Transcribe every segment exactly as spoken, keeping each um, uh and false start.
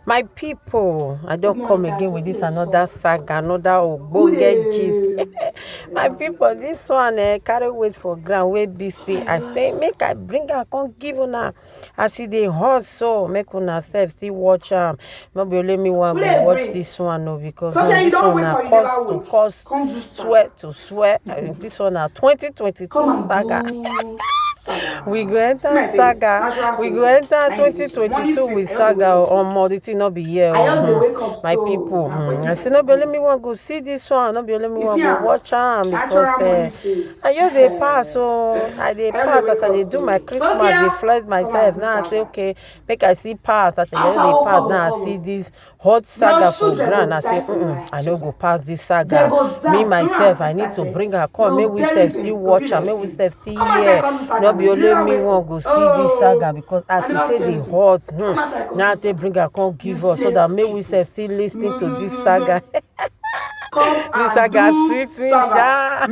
My people, I don't come again with this another saga, another ogbonge gist. My people, this one eh, carry weight for ground. Wey be say I say make I bring am come give una. As e dey hot so, make una sef still watch am. No be only me one go watch this one o, because this one na cost to cost, sweat to sweat. This one na twenty twenty-two saga. We go enter saga. We go enter twenty twenty-two with saga. Omo, the thing no be here o. My people, I say no be only me one go see this one. No be only me one go watch am because I just dey pass o. I dey pass as I dey do my Christmas, dey flex myself. Now I say okay, make I see pass. As I just dey pass now, I see this hot saga for ground. I say mm, I no go pass this saga. Me myself, I need to bring her come. Make we sef still watch am. Make we sef still hear. No be only me one go see this saga because as e take dey hot, hmm, now I take bring her come give us so that make we sef still lis ten to this saga. This saga sweet me sha.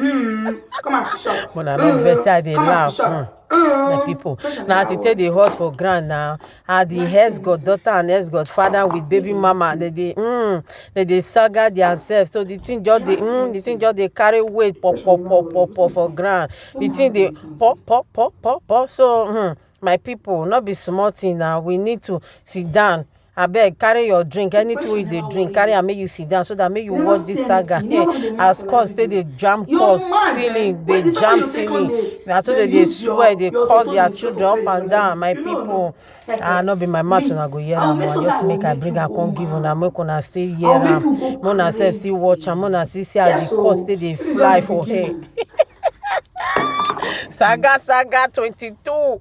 But I no vex say I dey laugh. My people, now as e take dey hot for ground now, and the ex god daughter and ex god father with baby mama, they dey mm, they dey saga themselves. So the thing just dey mm, the thing just dey carry weight pop pop pop pop pop for ground. The thing dey pop pop pop pop pop. So mm, my people, no be small thing now. We need to sit down. Abeg, carry your drink, anything wey you dey drink, carry am make you sit down so that make you watch this saga here. As cause take dey jam cause ceiling, dey jam ceiling. Na so they dey swear, dey cause their children up and down. My people, ah, no be my mouth una go hear am o. I just make I bring am come give una, make una still hear am. Make una sef still watch am, make una see see as the cause take dey fly for here. Saga saga twenty-two.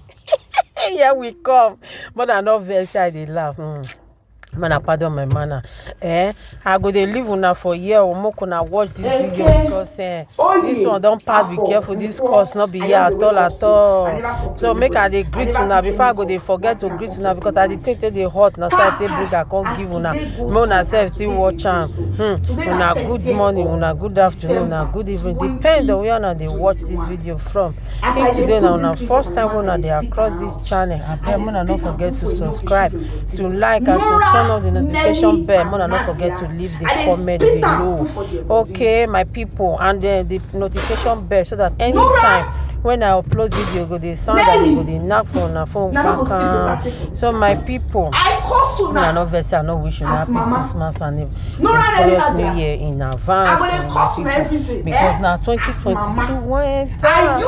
Here we come. But I no vex say I dey laugh. Hmm. Man, I pardon my manner. Eh? I go dey leave una for here o, make una watch this video because eh, this one don pass. Be careful, this course no be here at all at all. So make I dey greet una before I go dey forget to greet una because I dey think say dey hot na so I take bring am come give una. Make una sef still watch am. Hmm. Una good morning, una good afternoon, una good evening, depend on where una dey watch this video from. If today na una first time wey una dey across this channel, abeg make una no forget to subscribe, to like and to turn on the notification bell. Make una no forget to leave the comment below. Okay, my people, and uh, the notification bell so that anytime when I upload video, go dey sound and e go dey knack for una phone back. So my people, una no vex say I no wish una happy Christmas and a prosperous New Year in advance. Because na twenty twenty-two wey enter.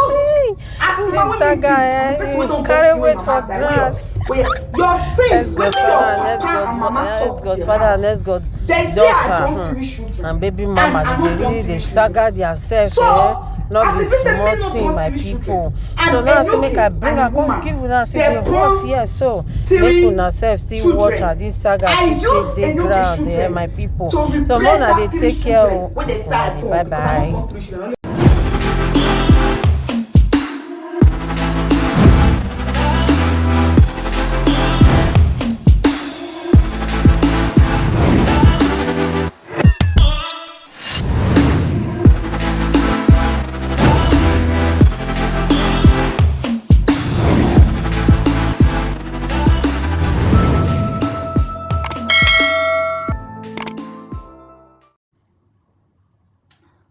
This saga eh, e carry weight for ground. Ex god father and ex god mama, ex god father and ex god daughter, hmm, and baby mama, they dey really dey saga theirself eh. No be small thing, my people. So now I say make I bring am come give una, see the hot here so. Make una sef still watch as this saga still dey ground eh, my people. So make una dey take care o. Bye bye.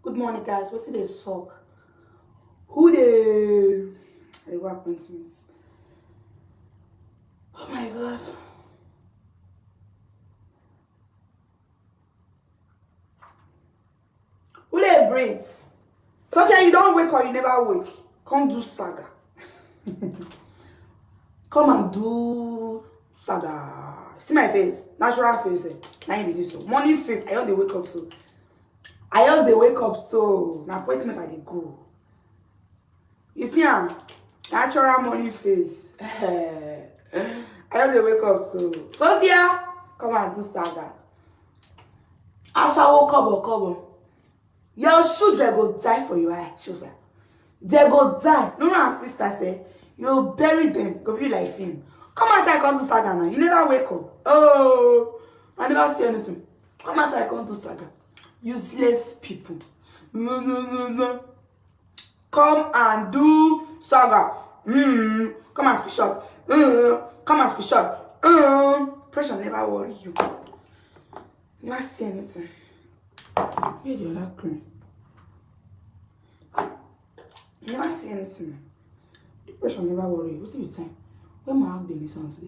Good morning, guys. Wetin dey sup? Who dey, I dey go appointments? Oh my God. Who dey breathe? Sophia, you don wake or you never wake? Come do saga. Come and do saga. See my face, natural face eh. Na im be this o. Morning face, I just dey wake up so. I just dey wake up so. Na appointment I dey go. You see am, natural morning face. I just dey wake up so. Sophia, come and do saga. Ashawo kobo kobo. Your children go die for your eye, Sophia. They go die. No, no, sister say you bury them. Go be like film. Come outside, come do saga now. You never wake up. Oh, I never see anything. Come outside, come do saga. Useless people. No, no, no, no. Come and do saga. Mm. Come and screenshot. Mm. Come and screenshot. Mm. Depression never worry you. Never see anything. Where the other cream? You never see anything. Depression never worry you. What do you think? Where my hug the listen say?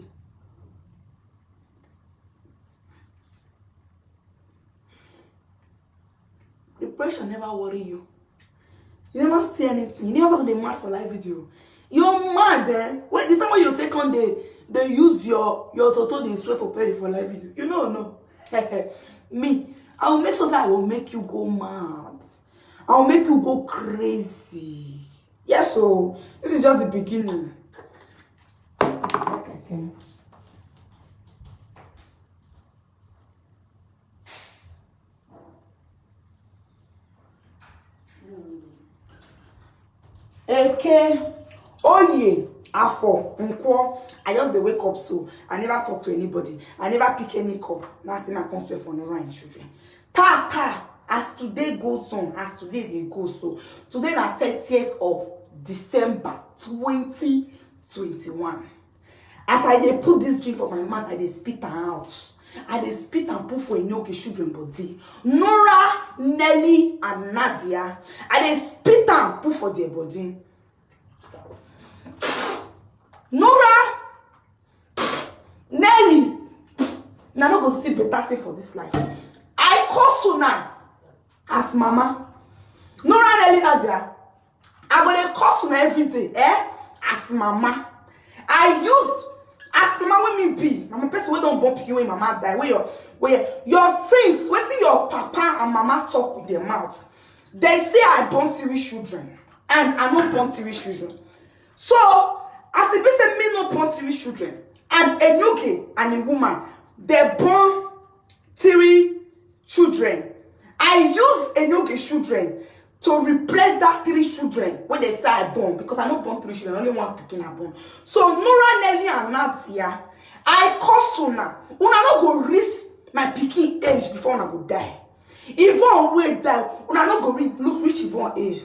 Depression never worry you. You never see anything. You never start to dey mad for live video. You're mad, eh? When the time when you take on the they use your your toto they swear for pay for live video. You know no. Me, I will make sure that I will make you go mad. I will make you go crazy. Yes, so this is just the beginning. Okay. Eke, Oye, Afo, Nkwo. I just dey wake up so. I never talk to anybody. I never pick any call. Now see my concert for Nora and children. Ta ta, as today goes on, as today dey go so. Today na thirtieth of December twenty twenty-one. As I dey put this drink for my mouth, I dey spit am out. I dey spit and put for Enioke children body. Nora, Nelly, and Nadia. I dey spit and put for their body. Nora, Nelly, na no go see better thing for this life. I curse una as mama. Nora, Nelly, Nadia. I go dey curse una every day, eh? As mama. I use as mama wey me be. I'm a person wey don born pikin wey mama die. Wey your wey your things, wetin your papa and mama talk with their mouth. They say I born three children and I no born three children. So as e be say me no born three children and a nuge and a woman, they born three children. I use Enioke children to replace that three children wey they say I born because I no born three children, only one pikin I born. So Nora, Nelly and Nadia, I curse una. Una no go reach my pikin age before una go die. Yvonne wey die, una no go reach, look reach Yvonne age.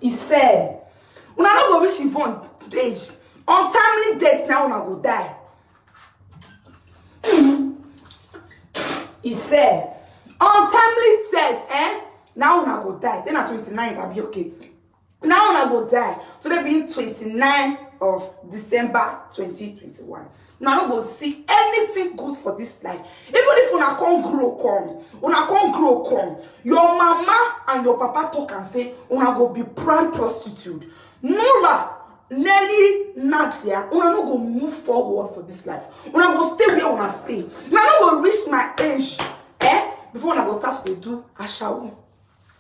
He said, una no go reach Yvonne age. Untimely death, now una go die. He said, untimely death, eh? Now una go die. Then at twenty-ninth, I'll be okay. Now una go die. Today being twenty-nine of December twenty twenty-one. Una no go see anything good for this life. Even if una come grow come, una come grow come, your mama and your papa talk and say una go be proud prostitute. Nora, Nelly, Nadia, una no go move forward for this life. Una go stay where una stay. Una no go reach my age, eh? Before una go start to do ashawo.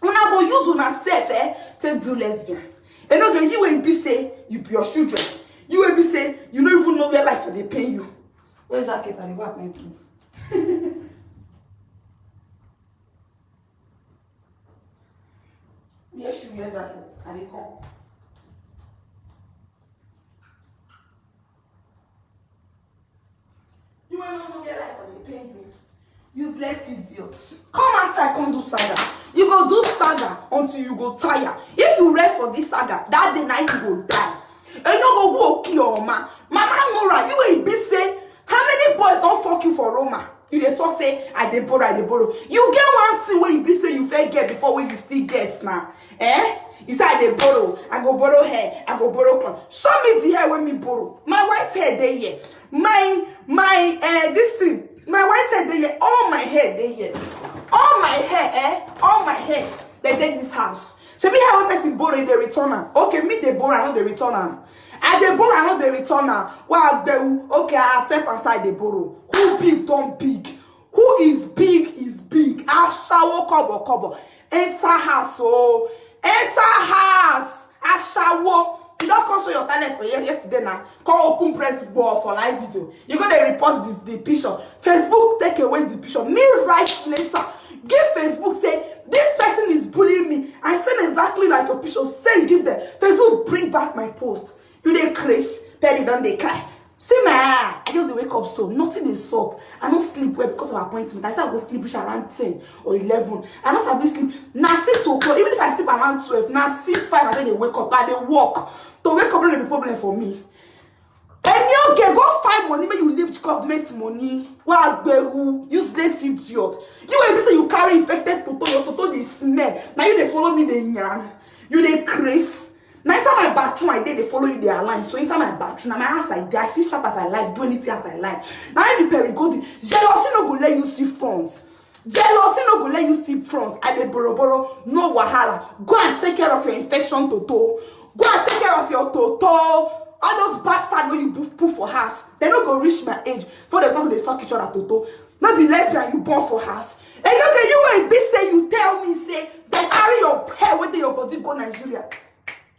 Una go use una self, eh, take do lesbian. You know, the you will be say you be your children. You will be say you don't even know where life for dey pain you. Where jacket and the wipe my things? Where should wear jacket and they come? You will not know where life for dey pain you. Useless idiot. Come outside, come do saga. You go do saga until you go tire. If you rest for this saga, that day night you go die. And you go go kill your mama. Mama Nora, you will be say, how many boys don't fuck you for Roma? You dey talk say I dey borrow, I dey borrow. You get one thing wey you be say you fit get before wey you still get now. Eh? You say I dey borrow, I go borrow hair, I go borrow cloth. Show me the hair wey me borrow. My white hair dey here. My my uh, this thing, my white hair dey here. All my hair dey here. All my hair, eh? All my hair. They take this house. Shebi hair wey person borrow, they return am. Okay, me dey borrow, I no dey return am. I dey borrow, I no dey return am. Well, I dey, okay, I accept and say I dey borrow. Who big don big? Who is big is big. Ashawo kobo kobo. Enter house, oh. Enter house. Ashawo. You don't come show your talent for here yesterday now. Come open press ball for live video. You go dey report the, the picture. Facebook take away the picture. Me write later. Give Facebook say this person is bullying me. I send exactly like your picture. Send give them. Facebook bring back my post. You dey craze. Teddy don dey cry. See my eye. I just dey wake up so. Nothing dey sup. I no sleep well because of appointment. I say I go sleep reach around ten or eleven. I no sabi sleep. Na six o'clock. Even if I sleep around twelve, na six five I say dey wake up. I dey work. To wake up no dey be problem for me. You get go find money when you live government money. Wagberu, useless idiot. You wey be say you carry infected toto, your toto dey smell. Now you dey follow me dey yarn. You dey craze. Now inside my bathroom I dey dey follow you dey align. So inside my bathroom, na my house I dey. I fit shout as I like, do anything as I like. Now I be perigold. Jealousy no go let you see front. Jealousy no go let you see front. I be boroboro, no wahala. Go and take care of your infection toto. Go and take care of your toto. All those bastards wey you bu- put for house, they no go reach my age. For the something they suck each other toto. No be lesbian you born for house. And okay, you wey be say you tell me say they carry your hair wey dey your body go Nigeria.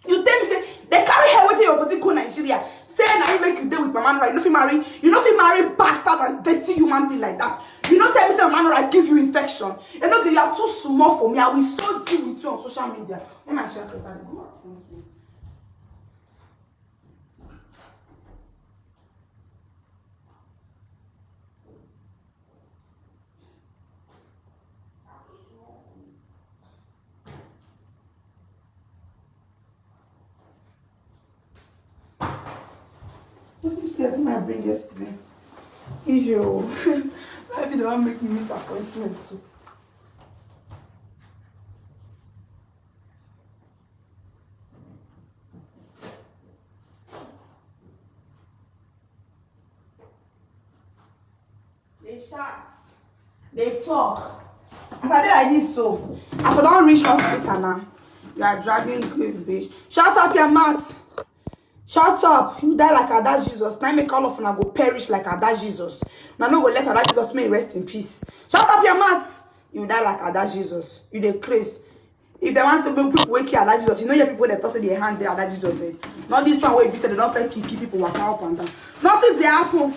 You tell me say they carry hair wey dey your body go Nigeria. Say na you make you dey with mama Nora. You no fit marry. You no fit marry bastard and dirty human being like that. You no tell me say mama Nora give you infection. You know you are too small for me. I will so deal with you on social media. When my shirt cut, I go. This is my bring yesterday. Yo, life dey wan make me miss appointment so. They shout, they talk. As I dey like this so, I for don reach hospital now. You are dragging grave, bitch. Shut up your mouth. Shut up. You die like Ada Jesus. Now make all of una go perish like Ada Jesus. Una no go let Ada Jesus may rest in peace. Shut up your mouth. You die like Ada Jesus. You dey craze. If they want to make people wake you Ada Jesus, you know your people that talk say their hand there Ada Jesus head. Not this one where you be said they don't fake kick people walk up and down. Nothing dey happen.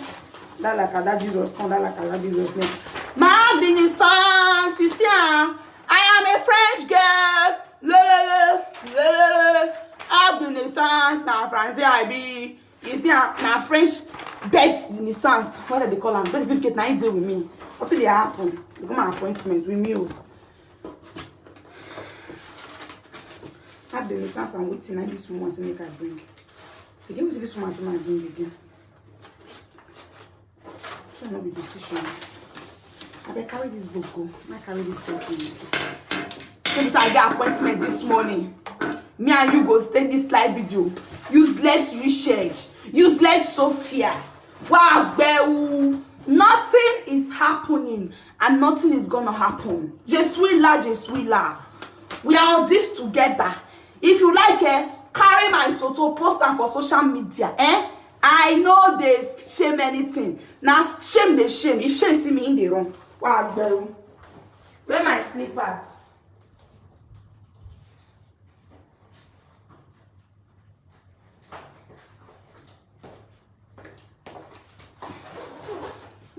That like Ada Jesus come, that like Ada Jesus name. My Renaissance, you see, ah, I am a French girl. Le, le, le, le, le, le. Have the Renaissance, now France I be. You see, ah, now French birth the Renaissance. What do they call am? Birth certificate, now it deal with me. What did they happen? They go my appointment with me. Oh. Have the Renaissance and waiting. Now this woman say make I bring. Again, see this woman say I bring again. So no be decision. I beg carry this book go. I carry this book go. Maybe say I get appointment this morning. Me and you go stay this live video. Useless Richard. Useless Sophia. Wagberu. Nothing is happening and nothing is gonna happen. Je suis là, je suis là. We are on this together. If you like, eh, carry my toto, post am for social media. Eh? I no dey shame anything. Na shame dey shame. If shame see me, in dey run. Wagberu. Where my slippers?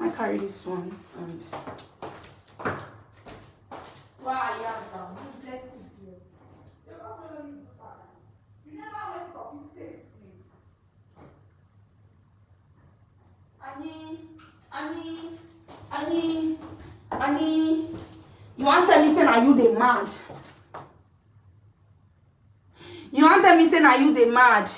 I carry this one and why I am now? This blessing here. You never wake up, you stay sleep. Annie, Annie, Annie, Annie. You want tell me say na you dey mad? You wan tell me say na you dey mad?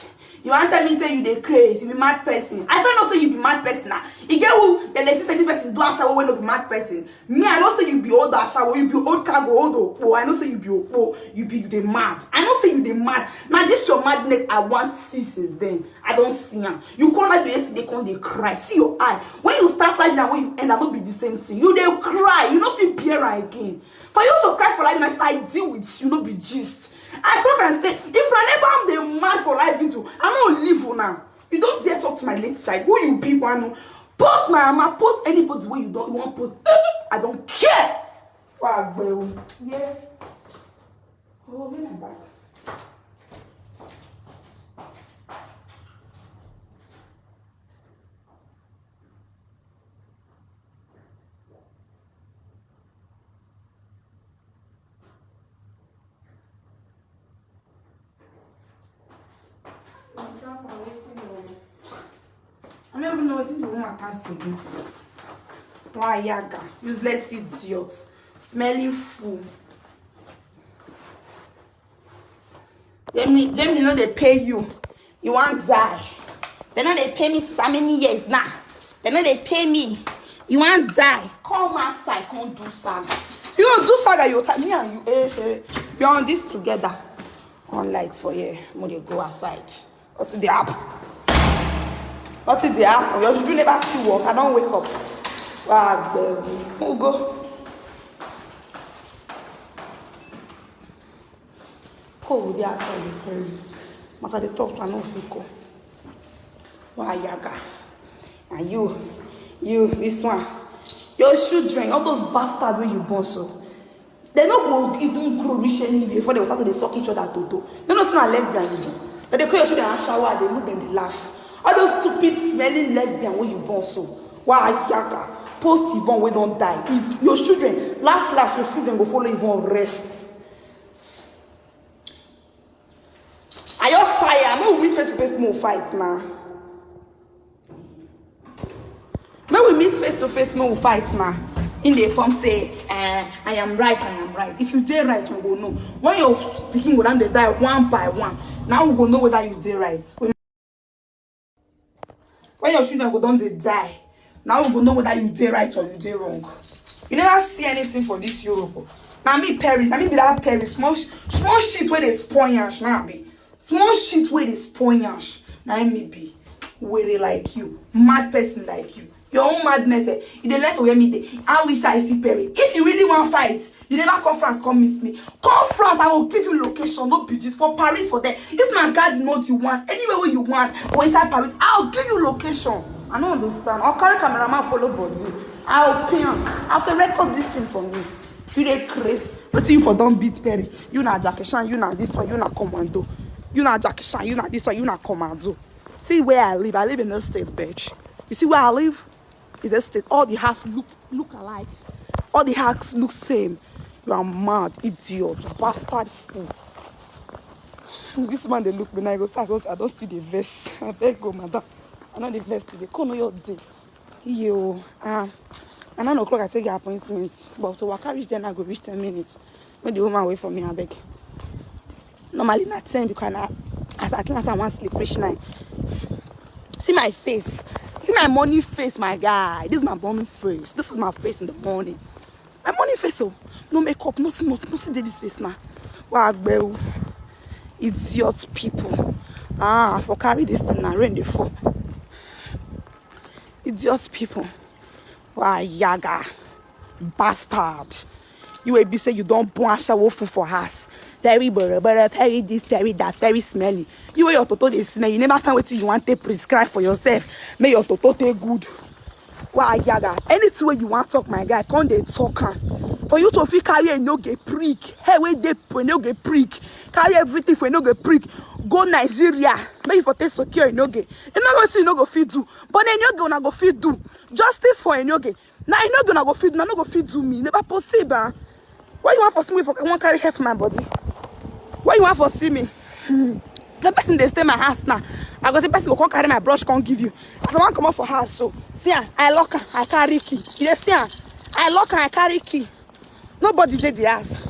You wan tell me say you dey craze? You be mad person? I fit know say you be mad person na. E get who dem dey see say this person do ashawo wey no be mad person. Me, I know say you be old ashawo, you be old cargo, old opo. I know say you be opo, you be you dey mad. I know say you dey mad. Na this your madness I wan see since then. I don see am. You come like yesterday, come dey cry. See your eye. When you start like that, when you end, I no be the same thing. You dey cry. You no fit bear am again. For you to cry for like this, I deal with you, no be gist. I talk and say, if una never dey mad for live video, I no leave una. You don't dare talk to my late child. Who you be, one? Post my mama, post anybody wey you don't you want post. I don't care. Wagberu. Yeah. Oh, where my bag? It sounds like wetin o. I don't even know wetin the woman pass to do. Why yaga? Useless idiot. Smelly fool. Dem dem no dey pay you. You wan die. They no dey pay me since how many years now? They no dey pay me. You wan die? Come outside, come do saga. You go do saga, you time. Me and you, eh, eh. We are on this together. On light for here. Mo dey go outside. What is the app? What is the app? Your juju never still work. I don't wake up. Wow, baby. Who go? Cold dey outside dey very. As I dey talk, so I no fit go. Why yaga? And you, you, this one, your children, all those bastards wey you born so, they no go even grow reach anywhere before they go start to dey suck each other toto. They no say na lesbian you be. But they call your children ashawo, they look them, they laugh. All those stupid smelling lesbian wey you born so, why yaga? Post Yvonne wey don die. If your children, last last, your children go follow Yvonne rest. I just tired. Make we meet face to face, make we fight now. Make we meet face to face, make we fight now. In the form say, eh, I am right, I am right. If you dey right, we go know. When your pikin go down dey die one by one, now we go know whether you dey right. When your children go don dey die, now we go know whether you dey right or you dey wrong. You never see anything for this Europe o. Na me Perry, na me be that Perry. Small sh-, small shit wey dey spoil yansh, na be. Small shit wey dey spoil yansh, na me be. Were like you, mad person like you. Your own madness, eh? You dey left where me dey. I wish I see Perry. If you really wan fight, you never come France, come meet me. Come France, I will give you location, no be just for Paris for there. If na garden mode you want, anywhere where you want, go inside Paris, I'll give you location. I no understand. I'll carry cameraman follow body. I'll pay am. I'll say record this thing for me. You dey craze. Wetin you for don beat Perry? You na Jackie Chan, you na this one, you na commando. You na Jackie Chan, you na this one, you na commando. See where I live. I live in this state, bitch. You see where I live? Is a state. All the house look look alike. All the house look same. You are mad, idiot, bastard fool. This man dey look me now. He go say I don, I don still dey vex. I beg go, madam. I no dey vex today. Come on your day. Yo, ah, na nine o'clock I take the appointment, but to waka reach there now go reach ten minutes. Make the woman wait for me, abeg. Normally na ten because na, as I think as I wan sleep reach nine. See my face. See my morning face, my guy. This is my morning face. This is my face in the morning. My morning face, oh. No makeup, nothing, nothing, nothing dey this face now. Wah gbẹ o. Idiot people. Ah, I for carry this thing now. Rain dey fall. Idiot people. Wah yaga. Bastard. You wey be say you don born ashawo fool for house. Very boro boro, very this, very that, very smelly. You wey your toto dey smell, you never find wetin you wan take prescribe for yourself. Make your toto take good. Wah yaga. Anything wey you wan talk, my guy, come dey talk am. For you to fit carry enoge prick, hair wey dey enoge prick, carry everything for enoge prick, go Nigeria. Make you for take secure enoge. You know wetin you no go fit do, but na enoge una go fit do. Justice for enoge. Na enoge una go fit do, una no go fit do me. Never possible. Why you wan for see me for, I wan carry hair for my body? Why you wan for see me? Hmm. The person dey stay my house now. I go say person go come carry my brush, come give you. As I wan comot for house, so see am, I lock am, I carry key. You dey see am? I lock am, I carry key. Nobody dey the house.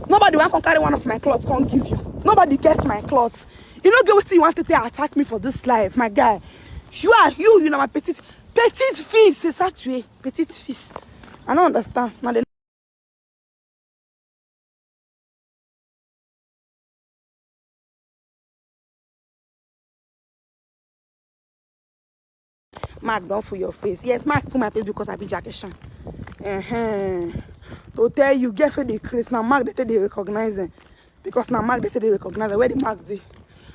Nobody wan come carry one of my clothes, come give you. Nobody get my clothes. You no get wetin you wan take take attack me for this life, my guy. You are you, you na my petite, petite fille, c'est ça tu es, petite fille. I no understand. Na the mark don full your face. Yes, mark full my face because I be Jackie Chan. Uh-huh. To tell you, guess where they craze now? Mark they take they recognize them. Because now mark they take they recognize them. Where the mark dey?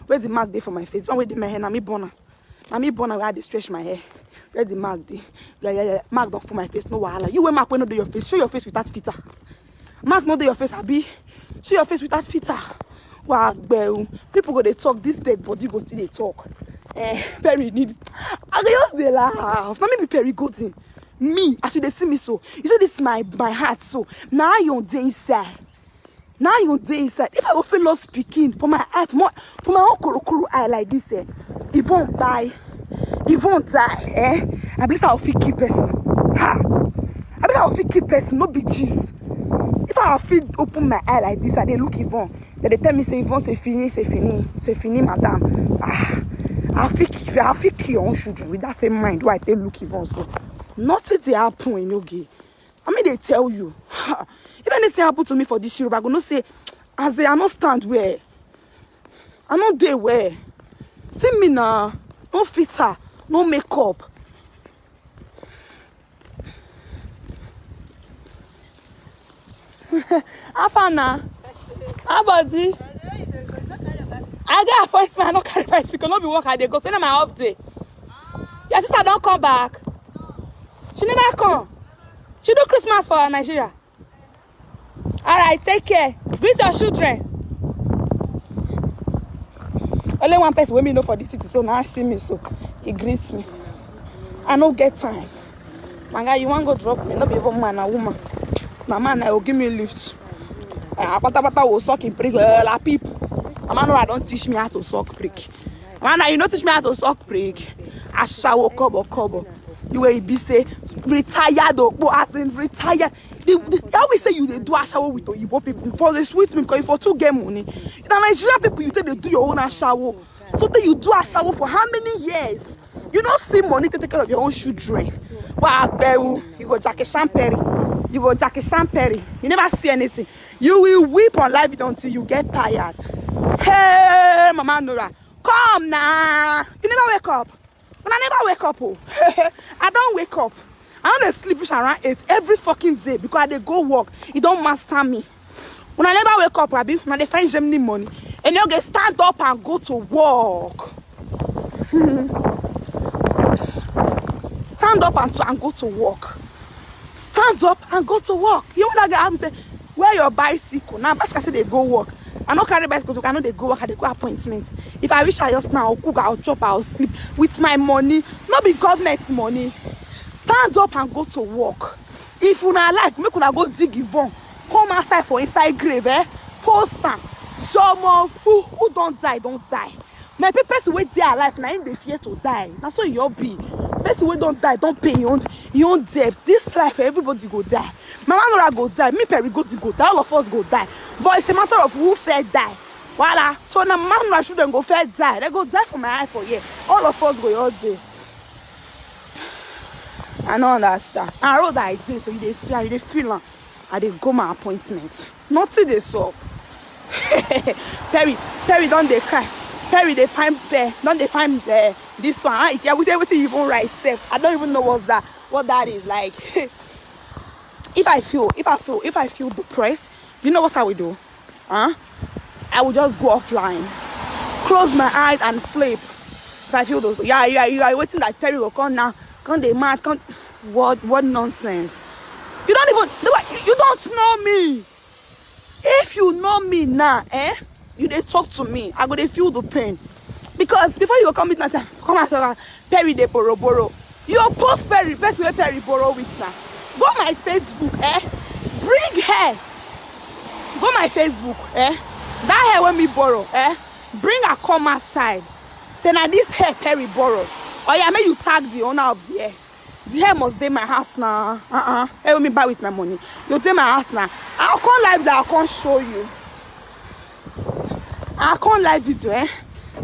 Where the mark dey for my face? One way dey my hair, na me born am. Na me born am wey I dey stretch my hair. Where the mark dey? Yeah, yeah, yeah. Mark don full my face, no wahala. You wey mark wey no dey your face, show your face without filter. Mark no dey your face, abi? Show your face without filter. Wah gbẹ o. People go dey talk, this dead body go still dey talk. Eh, Perry need. I go just dey laugh. Na me be Perry Godin. Me, as you dey see me so, you see this my, my heart so. Na iron dey inside. Na iron dey inside. If I go fit lost pikin for my eye, for my, for my own korokoro eye like this, eh? Yvonne die. Yvonne die, eh? I believe I go fit kill person. Ha! I believe I go fit kill person, no be gist. If I fit open my eye like this, I dey look Yvonne. Then they tell me say Yvonne say fini, say fini, say fini, madam. Ah, I fit kill, I fit kill your own children with that same mind wey I take look Yvonne so. Nothing dey happen in Oge. I mean, they tell you. If anything happen to me for this Europe, I go know say, as I no stand where, I no dey where. See me now, no filter, no makeup. How far now? How body? I get appointment, I no carry bicycle, no be work I dey go. Say na my off day. Your sister don come back. She never come. She do Christmas for Nigeria. All right, take care. Greet your children. Only one person wey me know for this city, so now I see me, so he greets me. I no get time. My guy, you wan go drop me? No be even man, na woman. Na man, I go give me lift. Ah, pata pata will suck in prick. Uh, la peep. A man, no, I don't teach me how to suck prick. Man, you no teach me how to suck prick. Ashawo kobo kobo. You will be say retired, oh, as in retired. The, the, how we say you dey do ashawo with Oyibo people? For the sweet me, because you for two get money. Na Nigerian people you take dey do your own ashawo. So tey you do ashawo for how many years? You no see money to take care of your own children. Wa agbewu, you go Jackie Chan Perry. You go Jackie Chan Perry. You never see anything. You will weep on live video until you get tired. Hey, Mama Nora, come now. You never wake up. Una never wake up, oh. I don wake up. I no dey sleep reach around eight every fucking day because I dey go work. E don master me. Una never wake up, abi? Una dey find Germany money. And you go stand up and go to work. Stand up and, to, and go to work. Stand up and go to work. You know that guy, I'm say, "Where your bicycle?" Now, bicycle say they go work. I no carry bicycle, so I no dey go work, I dey go appointment. If I wish I just now, I'll cook, I'll chop, I'll sleep with my money. No be government money. Stand up and go to work. If una like, make una go dig Yvonne. Come outside for inside grave, eh? Post am. Show more fool. Who don die, don die. My pe-, person wey dey alive, na him dey fear to die. Na so e all be. Person wey don die don pay him own, him own debt. This life, everybody go die. Mama Nora go die. Me, Perry go, go die. All of us go die. But it's a matter of who first die. Voila. So na Mama Nora children go first die. They go die for my eye for here. All of us go your day. I no understand. And road I dey, so you dey see, and you dey feel am. I dey go my appointment. Nothing dey sup. Perry, Perry don dey cry. Perry dey find, eh, don dey find, eh, this one. Ah, yeah, wetin, wetin you even write sef? I don't even know what's that. What that is like. If I feel, if I feel, if I feel depressed, you know what I will do? Huh? I will just go offline, close my eyes and sleep. If I feel those, yeah, yeah, you are waiting that Perry will come now. Come dey mad, come. What, what nonsense? You don't even, the way, you, you don't know me. If you know me now, eh? You dey talk to me, I go dey feel the pain. Because before you go come meet my time, come and talk, Perry dey borrow borrow. You post Perry, person wey Perry borrow with na. Go my Facebook, eh? Bring her. Go my Facebook, eh? That hair wey me borrow, eh? Bring her come outside. Say na this hair Perry borrow. Oh yeah, make you tag the owner of the hair. The hair must dey my house now. Uh-uh. Hey, wey me buy with my money. You dey my house now. I'll come live that, I'll come show you. I'll come live video, eh?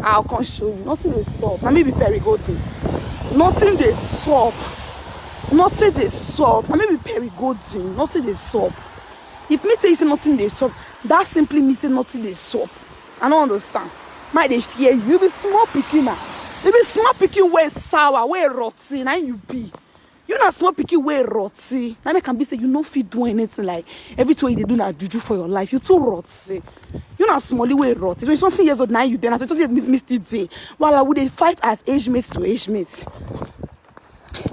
I'll come show you. Nothing dey sup. Na me be Perry Golden. Nothing dey sup. Nothing dey sup. Na me be Perry Golden. Nothing dey sup. If me tell you say nothing dey sup, that simply means say nothing dey sup. I no understand. My dey fear you. You be small pikin na. You be small pikin wey sour, wey rotten. Na you be. You na small pikin wey rotten. Na make am be say you no fit do anything. Like, everything wey you dey do na juju for your life. You too rotten. You na small wey rotten. Twenty something years old na you dey. Na twenty something years me, me still dey. While I would dey fight as age mate to age mate.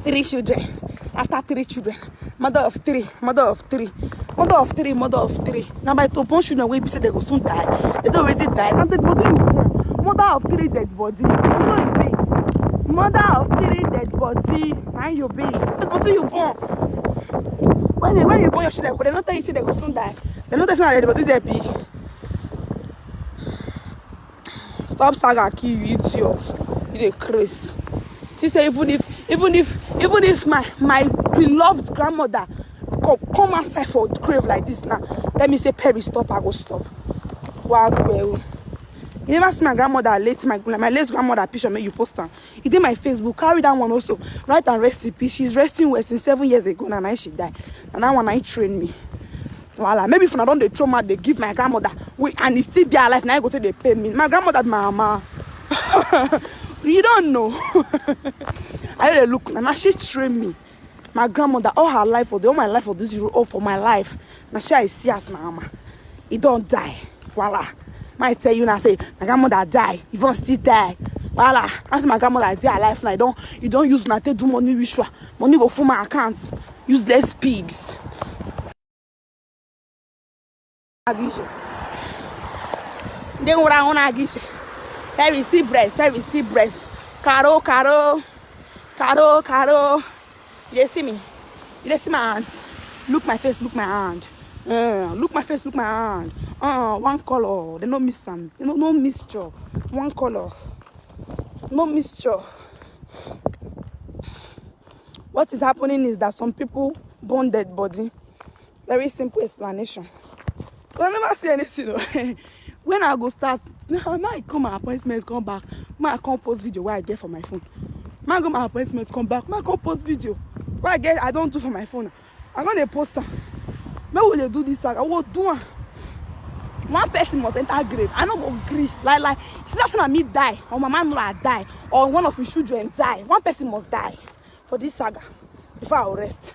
Three children. After three children. Mother of three. Mother of three. Mother of three. Mother of three. Now my top one children wey be say they go soon die. They don already die. And dead body you born. Mother of three dead body. So you be. Mother of three dead body. Na you be. Dead body you born. When you, when you born your children, they no tell you say they go soon die. They no tell you say na dead body they be. Stop saga kill you, idiot. You dey craze. She say even if, even if, even if my, my beloved grandmother co-, come outside for grave like this now, let me say, Perry, stop, I go stop. Wa gbe o. You never see my grandmother late, my, my late grandmother picture, make you post am. E dey my Facebook, carry that one also. Write and rest in peace. She's resting well since seven years ago, and now she die. And that one, I train me. Voila. Maybe if I don't dey throw mouth, they give my grandmother. We, and e still dey alive, now I go take dey pay me. My grandmother, my mama. You don't know. I dey look, and now she train me. My grandmother, all her life for the, all my life for this road, all for my life. Now she I see as my mama. He don't die. Voila. I tell you now, say my grandmother die. Even still die. Voila. After my grandmother die alive now, you don't, you don't use na take do money ritual. Money go full my account. Useless pigs. Agishe. They would I want Agishe. Very see breast, very see breast. Caro, caro, caro, caro. You dey see me? You dey see my hand? Look my face, look my hand. Uh, look my face, look my hand. Uh, one color. They no miss am. You know, no mixture. One color. No mixture. What is happening is that some people burn dead body. Very simple explanation. But I never see anything, though. When I go start, now I come my appointment, come back. Ma, I come post video where I get for my phone. Ma, go my appointment, come back. Ma, come post video where I get, I don't do for my phone. I'm gonna post am. Make we dey do this saga. We go do am. One person must enter grave. I no go gree. Like, like, it's not saying me die, or my man no die, or one of his children die. One person must die for this saga before I rest.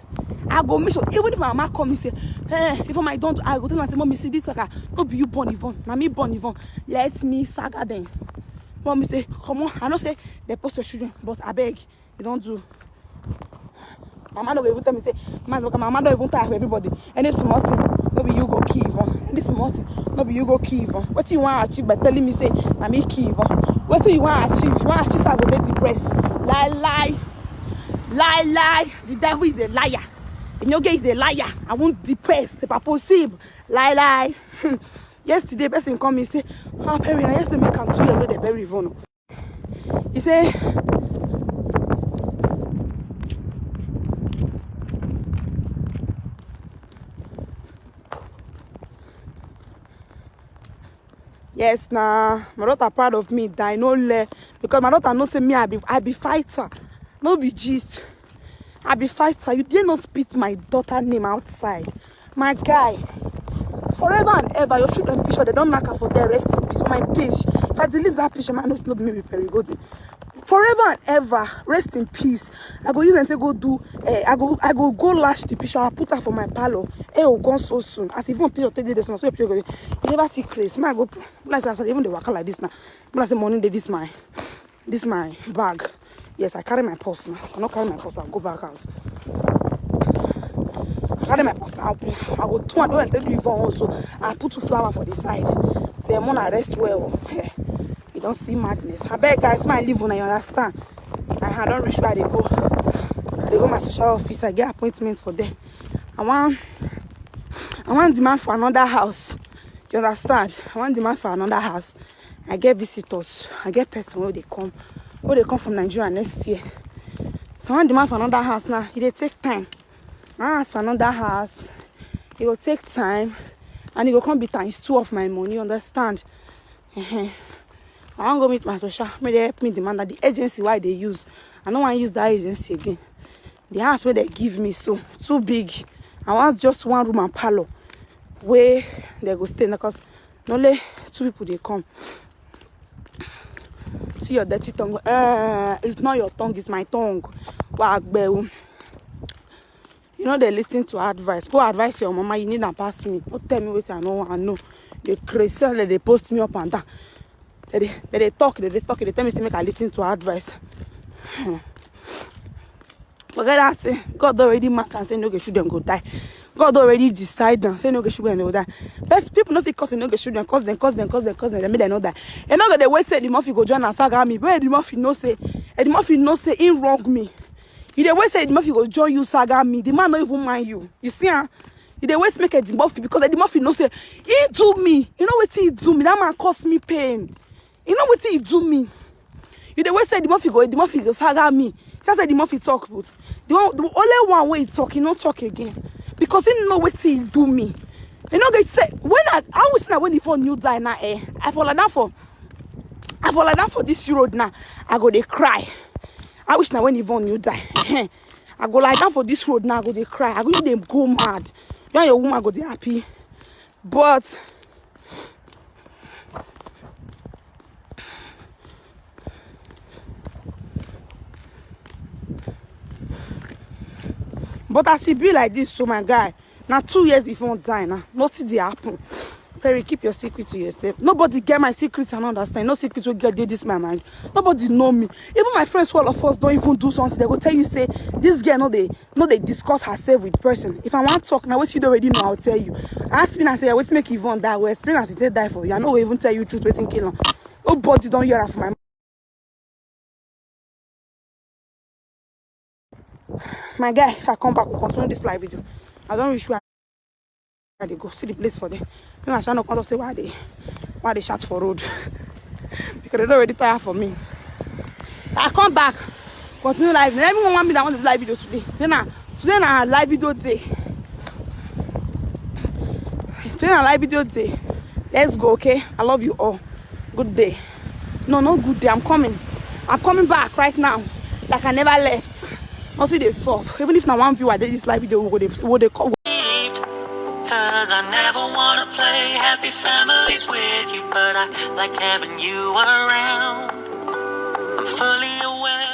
I go make sure, even if my mama come and say, hey, if my don't, I go tell her, say, "Mommy, see this saga. No be you born Yvonne. Na me born Yvonne. Let me saga them." Mommy say, "Come on." I know say they post your children, but I beg, you don't do. Mama no go even tell me say, "Man, look, mama don't even tell everybody. Any small thing, no be you go kill Yvonne. Any small thing, no be you go kill Yvonne. What you want to achieve by telling me say, na me kill Yvonne? What you want to achieve? You want to achieve, I go dey depressed. Lie, lie, lie, lie. The devil is a liar. Enoge is a liar. I won't depressed. C'est pas possible. Lie, lie." Yesterday, person come me say, "Ah, Perry, na yesterday make am two years wey they bury Yvonne." He say, yes, nah, my daughter proud of me, die no le, because my daughter know say me, I be, I be fighter, no be gist. I be fighter. You dare not spit my daughter name outside. My guy, forever and ever, your children picture, they don't knock her for there, rest in peace. My page, if I delete that picture, man, no be me be Perry Golden. Forever and ever, rest in peace. I go use and take go do, eh, I go, I go, go lash the picture, I put her for my parlor. Eh, oh, gone so soon. As even picture take this one, so picture go, you never see Chris. Man, I go, like I said, even the waka like this now. Like I say, money dey this my, this my bag. Yes, I carry my purse now. I no carry my purse, I'll go back house. I carry my purse now. I go to and don't tell you for also. I put two flower for the side. Say, "Mona, rest well." Eh, you don't see madness. I beg, guys, my leave una, you understand? I, I don't reach where they go. I dey go my social office. I get appointment for there. I want, I want demand for another house. You understand? I want demand for another house. I get visitors. I get person where they come, where they come from Nigeria next year. So I want demand for another house now. It dey take time. I ask for another house. It will take time, and it will come be times two of my money. You understand? Uh-huh. I wan go meet my social. May they help me demand that the agency why they use. I don't want to use that agency again. The house where they give me so too big. I want just one room and parlor where they go stay, because only two people they come. See your dirty tongue. Uh, it's not your tongue, it's my tongue. Wagbe. You know they listen to advice. Go advise your mama. You need and pass me. Don't tell me what I know. I know. They crazy. They, they post me up and down. They, they, they, they talk. They, they talk. They tell me to make I listen to advice. Forget that. Say God already mark and say no get children go die. God already decide and say no get children go die. But people no fit cause no get children, cause them, cause them, cause them, cause them. They make them not die. And not they wait say the mafia go join and saga me. Where the mafia no say, and the mafia no say in wrong me. You dey wait say the mafia go join you saga me. The man no even mind you. You see, huh? You dey wait make a the mafia, because the mafia no say he do me. You know what he do me? That man cause me pain. You know what he do me? You dey wait say the mafia go, the mafia go saga me. Just say the mafia talk, but the one, the only one way he talk, he no talk again, because he know what he do me. You know they say when I, I always say when he for new die now, eh, I fall like that for. I for lie down for this road now, I go dey cry. I wish na when Yvonne you die. I go lie down for this road now, I go dey cry. I go dey go mad. You and your woman go dey happy. But but as e be like this, so my guy, now two years if you won't die now, nothing dey happen. Perry, keep your secret to yourself. Nobody get my secret and understand. No secret will get dey this my mind. Nobody know me. Even my friends, all of us don't even do something. They go tell you say this girl no dey no dey discuss herself with person. If I want talk now, what you don't already know, I'll tell you. Ask me and say, "What's make Yvonne die?" Well, explain as it take die for you. I no go even tell you truth. Waiting kill her. Nobody don't hear am for my my guy. If I come back, we'll continue this live video. I don't reach where I dey go. See the place for there. You know, I shall not come to say why they why they shout for road. Because they don't already tire for me. I come back, continue live. Everyone want me that want to do live video today. Today na today na live video day. Today na live video day. Let's go, okay? I love you all. Good day. No, no good day. I'm coming. I'm coming back right now. Like I never left. Nothing dey sup. Even if na one viewer dey this live video, we go dey we go dey call. Cause I never wanna play happy families with you, but I like having you around. I'm fully aware.